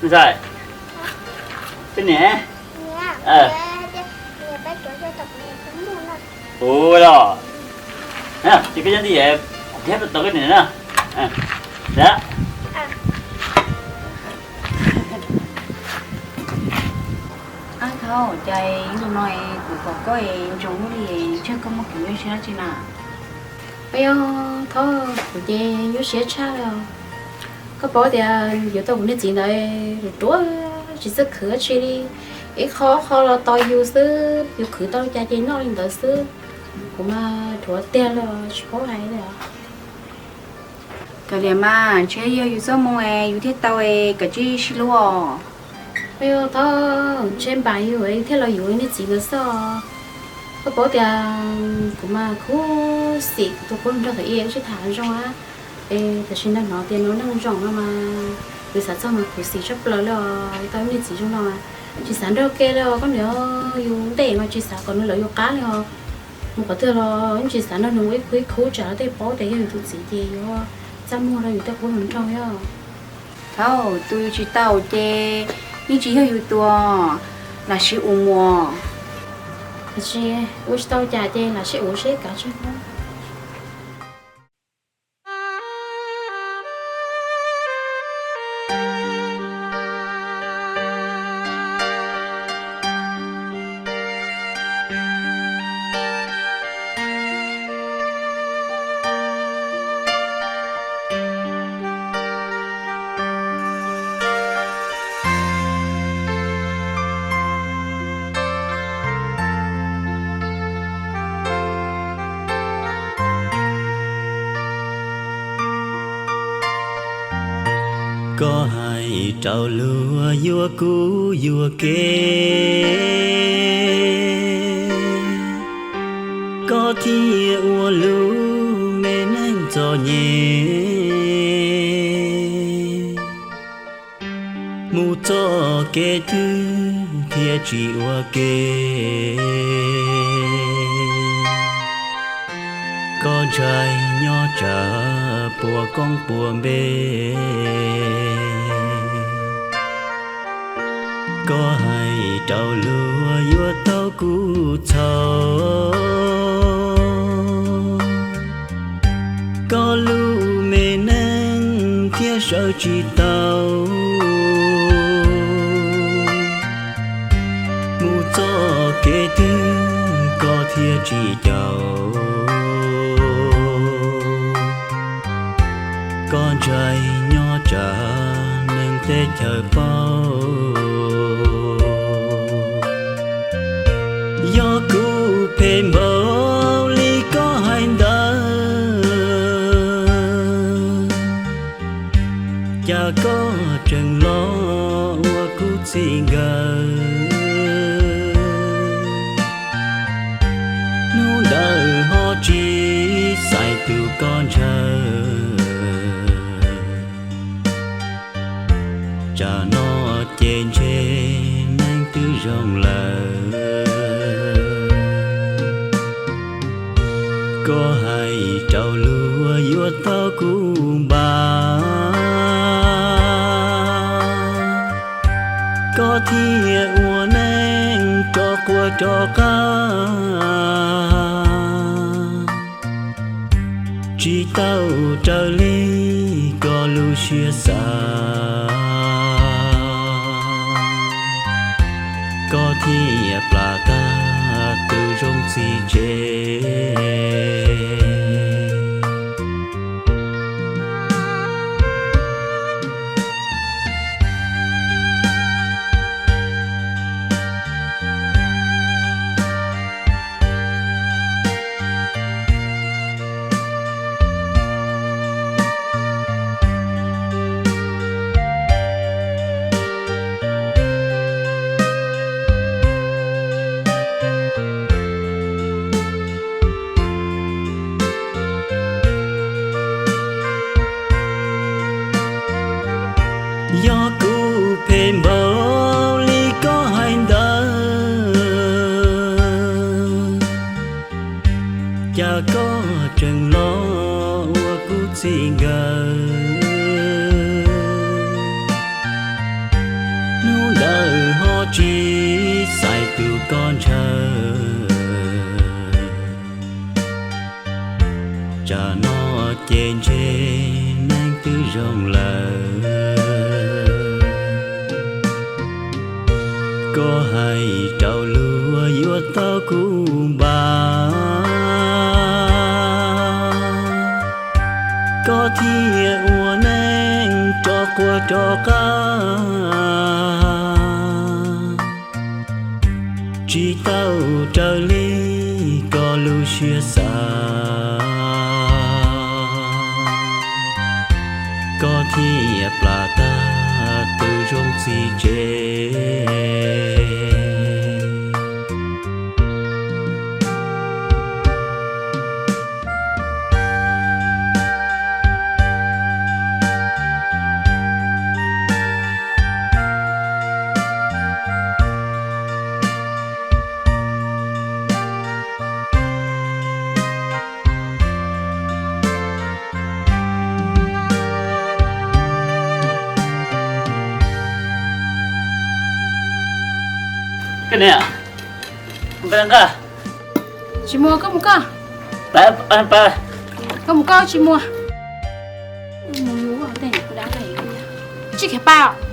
Ntxawm, peb niam, ua los, ces koj nyob ntij, kuv thiab tau koj niam na. Ab, thaum cas ib ntu no kuv pom koj es ntsoov li, ntshe koj muaj kev nyuaj siab dab tsi na? Ua yog, thaum kuv ces nyuaj siab tshaj li os. Koj paub tias yuav tau kuv niag txiv ntawd ruam ruam, tsis txawj khwv dab tsi li, ib qho qho los tos yus xwb, yus khwv tau li cas ces noj li ntawd xwb. Kuv mas ruam tiag li os, tsis paub hais li os. Kav liam mas, ntshe yog yus txoj hmoo es yus thiaj tau es kav tsij sib hlub os. Ua yog, thaum ntshe npam yus thiaj los yuav niag txiv ntawd xwb os. Koj paub tias kuv mas khuv xim kuv tus qub hluas nraug thaum ub, wb sib tham zoo a, es tam sim no hnov tias nws ua neej zoo no mas, kuv xav txog mas khuv xim tshaj plaws li os. Tau niag txiv zoo no mas tsis xav nrog kev li os koj niam, yus ntej mas tsis xav kom nws lawv yus qab li os. Mus qhov twg los yeej tsis xav nrog nws ua ib khub ib khub tsam tej paub tias yog yus tus txiv ces yuav txaj muag rau yus tej qub hluas nraug thiab. Thaum tus yus tsis tau ces yeej tsis yog yus tus, lam sib ua mus. Tab sis ua tsis tau cas ces lam sib ua seb kav tsij. Koj hais rau luag yuav kub yuav kev, koj thiaj ua lub me neej txom nyem. Mus txoj kev twg thiaj tsis ua ke, koj ntshai nyob tsam puas koob puas npe. Koj hais rau luag yuav tau kuv txhaum, koj lub me neej thiaj sawv tsis tau. Mus txoj kev twg koj thiaj tsis caum, koj ntshai nyob tsam neeg teb chaws paub. Yog kuv phem npaum li koj hais ntawd, cas koj tseem los ua kuv txij nkawm? Hnub ntawd ho tsis xaiv tus koj ntshaw, tsam no ces ntshe neeg twb zoo lawm. Koj hais rau luag yuav tau kuv npam, koj thiaj ua neej rov quaj rov qab, tsis tau raws li koj lub siab xav. Koj thiaj plam tag tus zoo txiv tsev. Yog kuv phem npaum li koj hais ntawd, cas koj tseem los ua kuv txij nkawm? Tsam no ces ntshe neeg twb zoo lawm, koj hais rau luag yuav tau kuv npam, koj thiaj ua neej rov quaj rov qab, tsis tau raws li koj lub siab xav, koj thiaj plam tag tus zoo txiv tsev. Koj niam, nqa nqa. Tsis mus, koj mus koj. Koj mus koj, tsis mus. Tsis khiav pab.